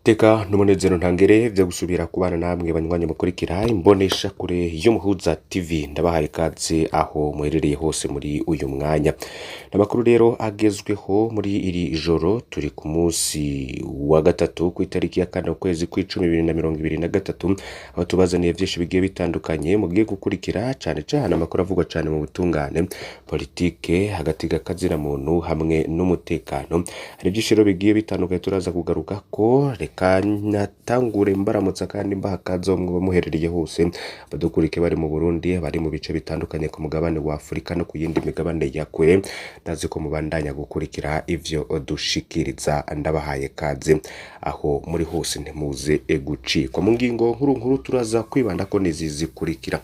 Teka n'umunezero ntangere vyo gusubira kubana namwe banywanyi mukurikira imbonesha kure y'Umuhuza TV. Ndabahaye ikaze aho muherereye hose muri uyu mwanya. Amakuru rero agezweho muri iri joro, turi ku munsi wa gatatu ku itariki ya 4 ukwezi kw'icumi 2023, aho tubazaniye vyinshi bigiye bitandukanye mugiye gukurikira, cane cane amakuru avugwa cane mu butungane, politike, hagati gakazina muntu hamwe n'umutekano. Hari byinshi rero bigiye bitandukanye turaza kugaruka ko. Reka natangure mbaramutsa kandi mbaha ikaze aho muba muherereye hose, abadukurike bari mu Burundi, bari mu bice bitandukanye ku mugabane wa Afurika no ku yindi migabane ya kure. Ndazi ko mubandanya gukurikira ivyo dushikiriza. Ndabahaye kaze aho muri hose, ntimuze gucikwa. Mu ngingo nkuru nkuru turaza kwibanda ko nizi zikurikira: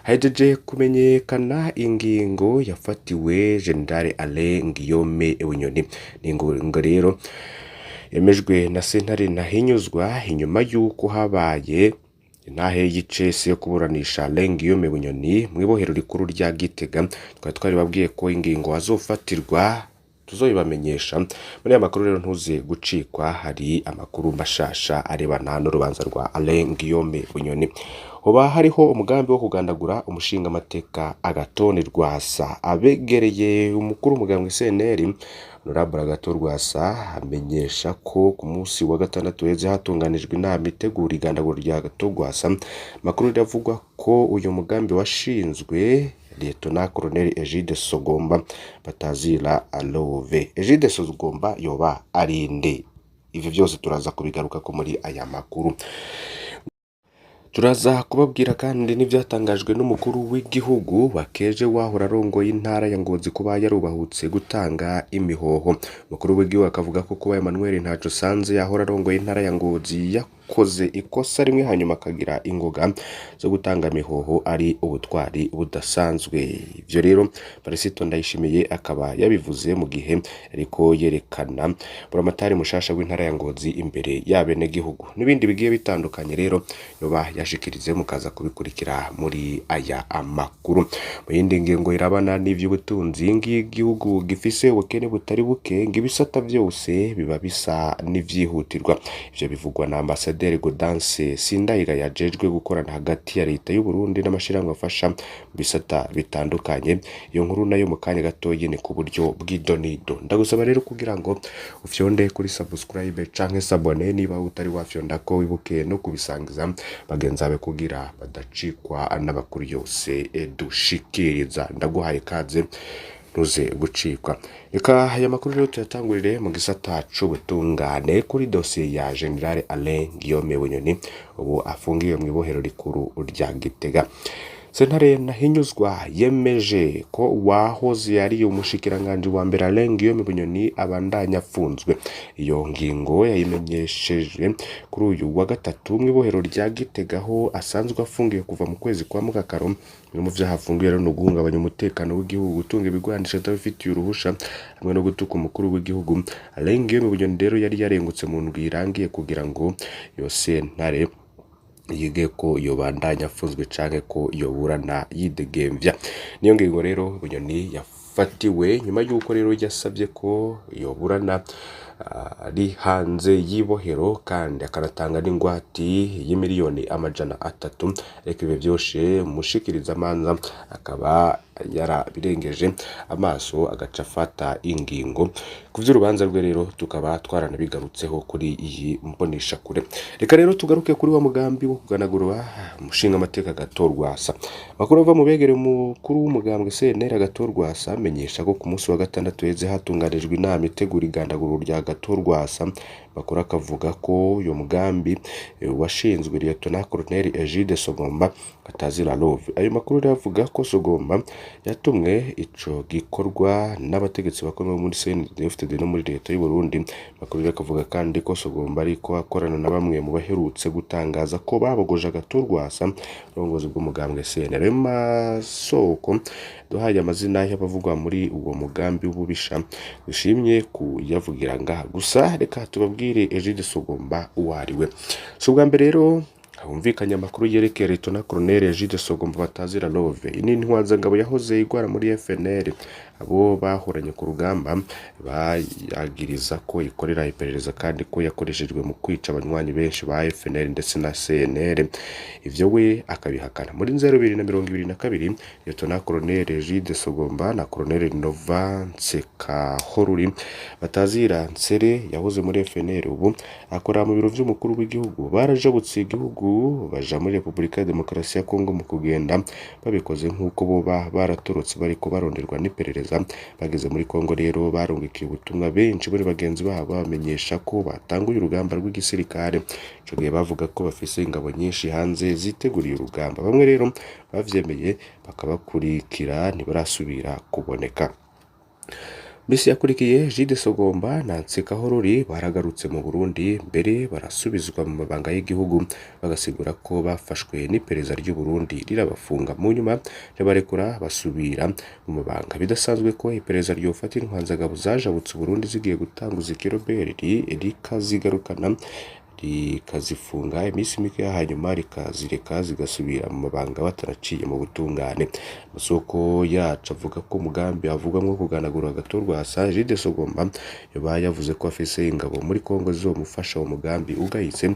hahejeje kumenyekana ingingo yafatiwe General Alain Guillaume Bunyoni. Ni ingingo rero yemejwe na sentare ntahinyuzwa inyuma y'uko habaye intahe y'icese yo kuburanisha Alain Guillaume Bunyoni mw'ibohero rikuru rya Gitega. Twari twaribabwiye ko ingingo azofatirwa tuzoyibamenyesha muri aya makuru. Rero ntuze gucikwa, hari amakuru mashasha arebana n'urubanza rwa Alain Guillaume Bunyoni. Hoba hariho umugambi wo kugandagura umushingamateka Agathon Rwasa. Abegereye umukuru w'umugambwe CNL, Honorable Agathon Rwasa, amenyesha ko ku munsi wa gatandatu heze hatunganijwe inama itegura igandagura rya Agathon Rwasa. Amakuru riravugwa ko uyu mugambi washinzwe Lieutenant Colonel Egide Sogomba batazira Alove. Egide Sogomba yoba ari nde? Ivyo vyose turaza kubigarukako muri aya makuru. Turaza kubabwira kandi n'ivyatangajwe n'umukuru w'igihugu wakeje wahora arongoye intara ya Ngozi kuba yarubahutse gutanga imihoho. Umukuru w'igihugu akavuga ko kuba Emmanuel Ntacosanze yahora arongoye intara ya Ngozi yakoze ikosa rimwe hanyuma akagira ingoga zo gutanga imihoho ari ubutwari budasanzwe. Ivyo rero Barisito Ndayishimiye akaba yabivuze mu gihe ariko yerekana buramatari mushasha w'intara ya Ngozi imbere y'abenegihugu, n'ibindi bigiye bitandukanye rero yoba yashikirize, mukaza kubikurikira muri aya amakuru. Mu yindi ngingo irabana n'ivy'ubutunzi, ngigihugu gifise ubukene butari buke, ng'ibisata vyose biba bisa n'ivyihutirwa. Ivyo bivugwa na Ambasaderi Gaudence Sindayigaya yajejwe gukorana hagati ya leta y'u Burundi n'amashirahamwe afasha mu bisata bitandukanye. Iyo nkuru nayo mu kanya gatoyi ni ku buryo bw'idonido. Ndagusaba rero kugira ngo ufyonde kuri subscribe canke s'abonner niba utari wafyonda, ko wibuke no kubisangiza bagenzi bawe kugira badacikwa n'abakuru yose dushikiriza. Ndaguhaye kaze, ntuze gucikwa. Reka aya makuru rero tuyatangurire mu gisata c'ubutungane kuri dosiye ya General Alain Guillaume Bunyoni, ubu afungiwe mw'ibohero rikuru rya Gitega. Sentare ntahinyuzwa yemeje ko wahoze ari umushikiranganji wa mbere Alain Guillaume Bunyoni abandanya afunzwe. Iyo ngingo yayimenyesheje kuri uyu wa gatatu mw'ibohero rya Gitega, aho asanzwe afungiwe kuva mu kwezi kwa Mukakaro. Bimwe mu vyaha afungiwe rero ni uguhungabanya umutekano w'igihugu, gutunga ibigwanisho atabifitiye uruhusha hamwe no gutuka umukuru w'igihugu. Alain Guillaume Bunyoni rero yari yarengutse mu ndwi irangiye kugira ngo iyo sentare yige ko yobandanya afunzwe canke ko yoburana yidegemvya. Niyo ngingo rero Bunyoni yafatiwe nyuma y'uko rero yasabye ko yoburana ari hanze y'ibohero, kandi akanatanga n'ingwati y'imiliyoni 300, ariko ivyo vyose umushikirizamanza akaba yarabirengeje amaso, agaca afata ingingo ku vy'urubanza rwe. Rero tukaba twaranabigarutseho kuri iyi mboneshakure. Reka rero tugaruke kuri wa mugambi wo kuganagura umushingamateka Agathon Rwasa. Amakuru ava mu begereye umukuru w'umugambwe CNL Agathon Rwasa amenyesha ko ku munsi wa gatandatu heze hatunganijwe inama itegura igandagurwa rya Agathon Rwasa. Amakuru akavuga ko uyu mugambi washinzwe Lieutenant Colonel Egide Sogomba atazira Love. Ayo makuru rero avuga ko Sogomba yatumwe ico gikorwa n'abategetsi bakomeye muri CNDD-FDD no muri leta y'u Burundi. Amakuru rero akavuga kandi ko Sogomba ariko akorana na bamwe mu baherutse gutangaza ko babogoje Agathon Rwasa, uburongozi bw'umugambwe CNL. Ayo masoko duhaye amazina y'abavugwa muri uwo mugambi w'ububisha dushimye kuyavugira ngaha gusa. Reka tubabwire Egide Sogomba uwo ari we. Si ubwa mbere rero humvikanye amakuru yerekeye Lieutenant Colonel Egide Sogomba batazira Love. Iyi ni intwazangabo yahoze igwara muri FNL. Abo bahoranye ku rugamba bayagiriza ko ikorera iperereza kandi ko yakoreshejwe mu kwica abanywanyi benshi ba FNL ndetse na CNL, ivyo we akabihakana. Muri 2022, Lieutenant Colonel Egide Sogomba na Colonel Nova Nsekahoruri batazira Nsere yahoze muri FNL, ubu akora mu biro vy'umukuru w'igihugu, barajabutse igihugu baja muri Repubulika ya Demokarasi ya Kongo. Mu kugenda babikoze nk'uko boba baratorotse bariko baronderwa n'iperereza. Bageze muri Kongo rero barungikiye ubutumwa benshi muri bagenzi babo babamenyesha ko batanguye urugamba rw'igisirikare. Ico gihe bavuga ko bafise ingabo nyinshi hanze ziteguriye urugamba. Bamwe rero bavyemeye bakabakurikira ntibarasubira kuboneka. Misi yakurikiye, Egide Sogomba na Nsekahorori baragarutse mu Burundi, mbere barasubizwa mu mabanga y'igihugu, bagasigura ko bafashwe n'iperereza ry'u Burundi rirabafunga, mu nyuma ribarekura basubira mu mabanga. Bidasanzwe ko iperereza ryofata intwanzagabo zajabutse Uburundi zigiye gutanguza ikiroberi rikazigarukana, rikazifunga iminsi mike, hanyuma rikazireka zigasubira mu mabanga bataraciye mu butungane. Amasoko yacu avuga ko umugambi avugwamwo kuganagura Agathon Egide Sogomba yoba yavuze ko afise ingabo muri Kongo zizomufasha uwo mugambi ugayitse.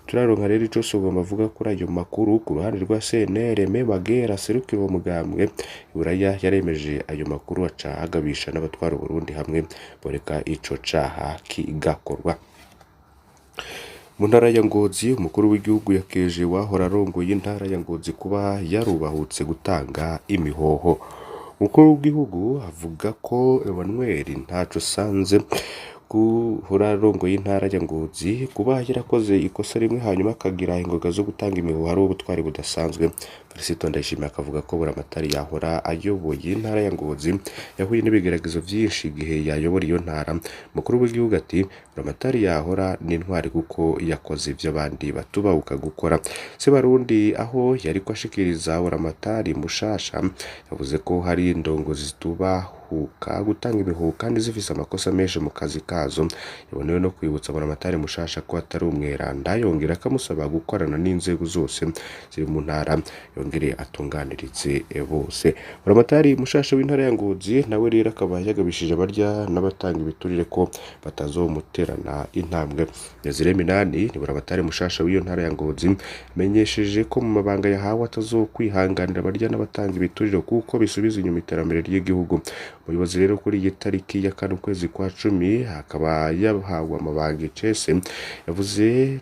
Turaronka rero ico Sogomba avuga kuri ayo makuru. Ku ruhande rwa CNL, Me Magera aserukira uwo mugambwe Iburaya yaremeje ayo makuru, aca agabisha n'abatwara Uburundi hamwe boreka ico caha kigakorwa. Mu ntara ya Ngozi, umukuru w'igihugu yakeje uwahora arongoye intara ya Ngozi kuba yarubahutse gutanga imihoho. Umukuru w'igihugu avuga ko Emmanuel Ntacosanze guhora arongoye intara ya Ngozi kuba yarakoze ikosa rimwe hanyuma akagira ingoga zo gutanga imihoho ari ubutwari budasanzwe. Felicito Ndayishimiye akavuga ko Buramatari yahora ayoboye intara ya Ngozi yahuye n'ibigeragezo vyinshi igihe yayobora iyo ntara. Umukuru w'igihugu ati Buramatari yahora n'intwari kuko yakoze ivyo abandi batubahuka gukora. Sebarundi aho yariko ashikiriza Buramatari mushasha yavuze ko hari indongozi zitubahuka gutanga imihoho kandi zifise amakosa menshi mu kazi kazo. Yabonewe no kwibutsa Buramatari mushasha ko atari umweranda, yongera akamusaba gukorana n'inzego zose ziri mu ntara, yongere atunganirize bose. Buramatari mushasha w'intara ya Ngozi nawe rero akaba yagabishije abarya n'abatanga ibiturire ko batazomuterana intambwe. Desire Minani ni Buramatari mushasha w'iyo ntara ya Ngozi, amenyesheje ko mu mabanga yahawe atazokwihanganira abarya n'abatanga ibiturire kuko bisubiza inyuma iterambere ry'igihugu. Umuyobozi rero kuri iyi tariki ya 4 ukwezi kwa 10 akaba yahawe amabanga icese, yavuze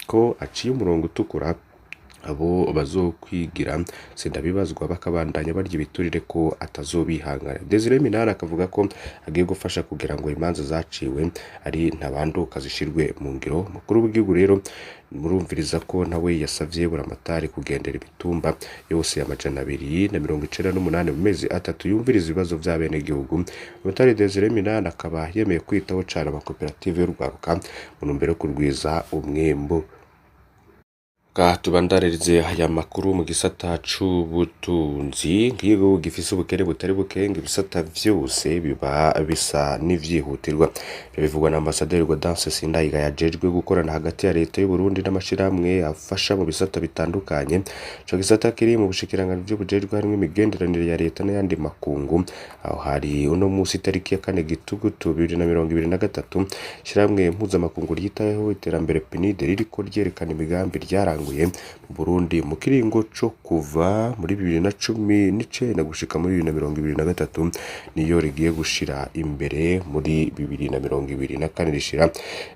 ko aciye umurongo utukura abo bazokwigira sindabibazwa bakabandanya barya ibiturire ko atazobihangana. Desire Minani akavuga ko agiye gufasha kugira ngo imanza zaciwe ari ntabanduka zishirwe mu ngiro. Umukuru w'igihugu rero murumviriza ko nawe yasavye Buramatari kugendera imitumba yose ya 298 mu mezi 3 yumviriza ibibazo vy'abenegihugu. Buramatari Desire Minani akaba yemeye kwitaho cane amakoperative y'urwaruka mu ntumbero yo kurwiza umwimbu. Tubandanirize aya makuru mu gisata c'ubutunzi. Nk'igihugu gifise ubukene butari buke, ibisata vyose biba bisa n'ivyihutirwa. Ivyo bivugwa na Ambasaderi Gaudence Sindayigaya yajejwe gukorana hagati ya leta y'u Burundi n'amashirahamwe afasha mu bisata bitandukanye. Ico gisata kiri mu bushikiranganji bujejwe harimwo imigenderanire ya leta n'ayandi makungu. Aho hari uno musi itariki ya 4 Gitugutu 2023, ishirahamwe mpuzamakungu ryitayeho iterambere PNUD ririko ryerekana imigambi ryaranguye mu Burundi mu kiringo co kuva muri 2019 gushika muri 2023, niyo rigiye gushira imbere muri 2024 rishira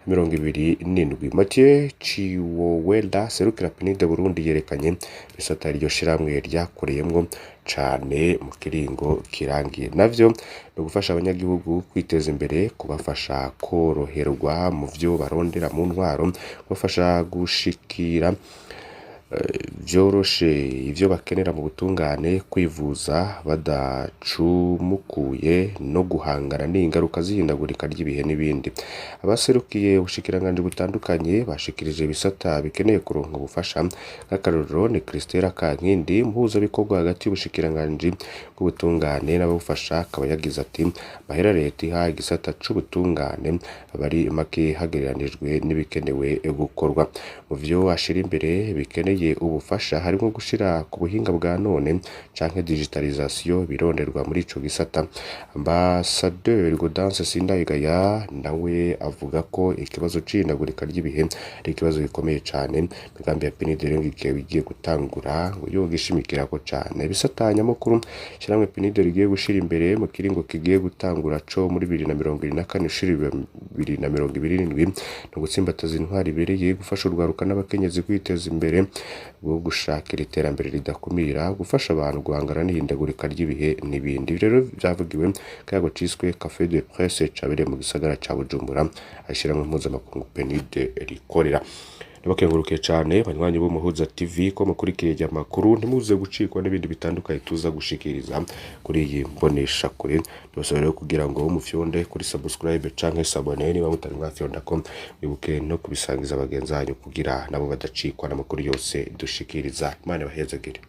27. Mathieu Chiwowela serukira PNUD Burundi yerekanye ibisata iryo shirahamwe ryakoreyemwo cane mu kiringo kirangiye, navyo ni ugufasha abanyagihugu kwiteza imbere, kubafasha koroherwa mu vyo barondera mu ntwaro, kubafasha gushikira vyoroshe ivyo bakenera mu butungane, kwivuza badacumukuye no guhangana n'ingaruka z'ihindagurika ry'ibihe n'ibindi. Abaserukiye ubushikiranganji butandukanye bashikirije ibisata bikeneye kuronka ubufasha. Nk'akarorero ni Christelle Kankindi, mpuzabikorwa hagati y'ubushikiranganji bw'ubutungane n'ababufasha, akaba yagize ati amahera leta iha igisata c'ubutungane aba ari make hagereranijwe n'ibikenewe gukorwa. Mu vyo ashira imbere bikeneye bakeneye ubufasha harimwo gushira ku buhinga bwa none canke digitalisation bironderwa muri ico gisata. Ambasaderi Gaudence Sindayigaya nawe avuga ko ikibazo c'ihindagurika ry'ibihe ari ikibazo gikomeye cane, imigambi ya PNUD rero ikaba igiye gutangura ngo yogishimikirako cane. Ibisata nyamukuru ishirahamwe PNUD rigiye gushira imbere mu kiringo kigiye gutangura co muri 2024 ushira 2027 ni ugutsimbataza intwaro ibereye, gufasha urwaruka n'abakenyezi kwiteza imbere, bwo gushakira iterambere ridakumira, gufasha abantu guhangana n'ihindagurika ry'ibihe n'ibindi. Ibi rero vyavugiwe mu kiyago ciswe Café de Presse cabereye mu gisagara ca Bujumbura, aho ishirahamwe mpuzamakungu PNUD rikorera. Ndabakengurukiye cane banywanyi b'Umuhuza TV ko mukurikiye aya makuru, ntimuze gucikwa n'ibindi bitandukanye tuza gushikiriza kuri iyi mboneshakure. Ndabasaba rero kugira ngo mufyonde kuri subscribe canke s'abonner niba mutari mwafyondako, mwibuke no kubisangiza bagenzi banyu kugira nabo badacikwa n'amakuru yose dushikiriza. Imana ibahezagire.